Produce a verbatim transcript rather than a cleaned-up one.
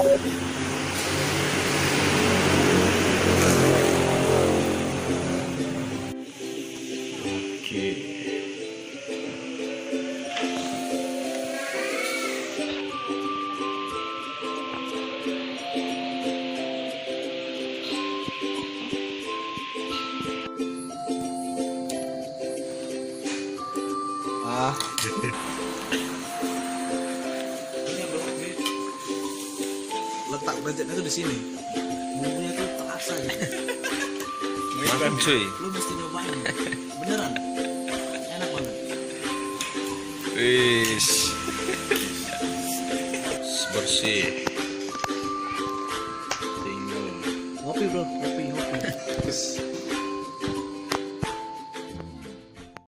Oke. Ah. Letak budgetnya tuh di sini. Bumbunya tuh terasa gitu. Mantap, cuy. Lu mesti nyobain. Beneran. Enak banget. Wis. Bersih. Tinggal. Ngopi, Bro, ngopi, ngopi.